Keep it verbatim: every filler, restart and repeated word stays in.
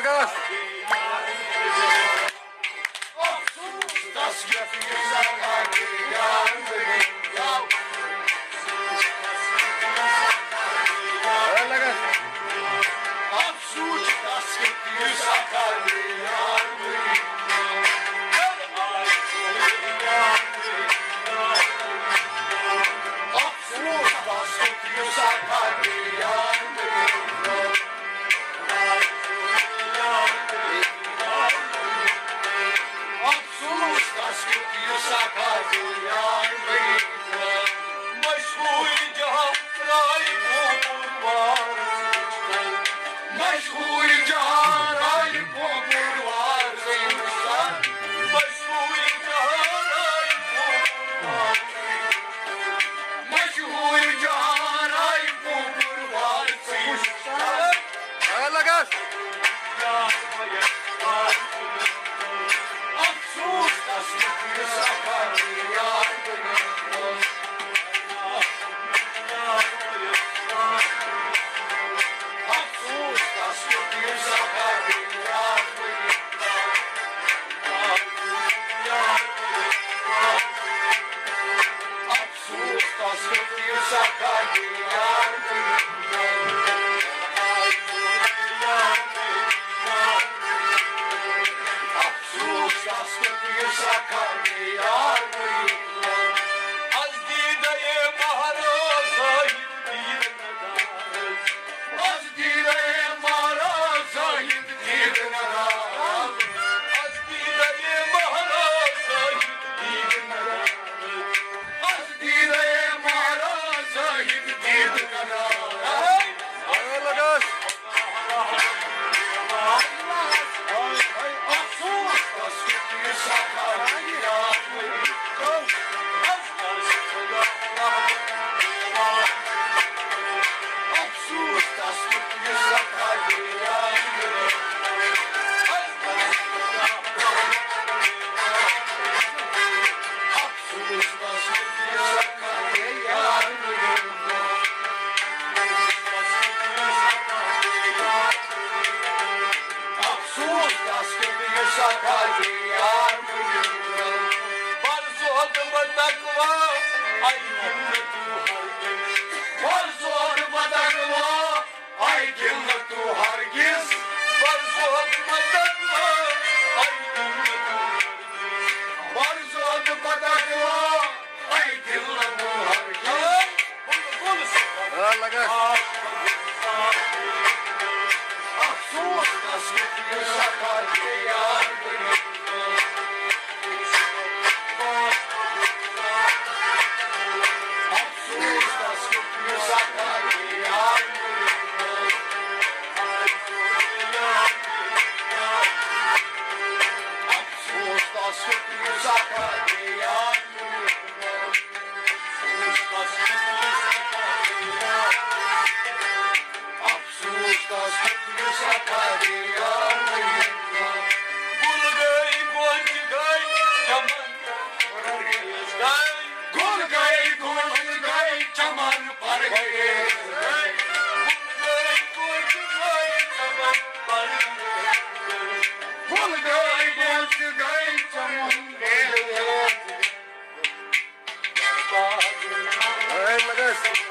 افسوس تس کیُتھ یُس اکھ آسہِ یار مٔرِتھ۔ مشہوٗر جہان رائے پوپُر وار۔ مشہوٗر جہان رائے پوپُر وار۔ مشہوٗر جہان رائے پوپُر وار۔ مشہوٗر جہان رائے پوپُر وار۔ اے لگس۔ افسوس تس کیُتھ یُس اکھ آسہِ یار مٔرِتھ۔ افسوس تس کیُتھ یُس اکھ آسہِ یار مٔرِتھ۔ افسوس تس کیُتھ یُس اکھ آسہِ یار مٔرِتھ۔ افسوس تس کیُتھ یُس اکھ آسہِ یار مٔرِتھ۔ از دیدے مہراز زاہد دید ندارد۔ از دیدے مہراز زاہد دید ندارد۔ از دیدے مہراز زاہد دید ندارد۔ از دیدے مہراز زاہد دید ندارد۔ اے لگس۔ افسوس تس کیُتھ یُس اکھ آسہِ یار مٔرِتھ۔ افسوس تس کیُتھ یُس اکھ آسہِ یار مٔرِتھ۔ افسوس تس کیُتھ یُس اکھ آسہِ یار مٔرِتھ۔ افسوس تس کیُتھ یُس اکھ آسہِ یار مٔرِتھ۔ بر زہد بتقوا، اے ہمت ہرگز۔ بر زہد بتقوا، اے ہمت ہرگز۔ بر زہد بتقوا، اے ہمت ہرگز۔ بر زہد بتقوا، اے دل نہ بوہر کیس۔ آ، لگا۔ افسوس تس کیُتھ یُس سکا یار۔ افسوس تس کیُتھ یُس سکا یار۔ افسوس تس کیُتھ یُس سکا یار۔ افسوس تس کیُتھ یُس سکا یار۔ گُل گٔے، گۄنٛج گٔے، چمن پرہیز گٔے۔ گُل گٔے، گۄنٛج گٔے، چمن پرہیز گٔے۔ گُل گٔے، گۄنٛج گٔے، چمن پرہیز گٔے۔ گُل گٔے، گۄنٛج گٔے، چمن پرہیز گٔے۔ A lags.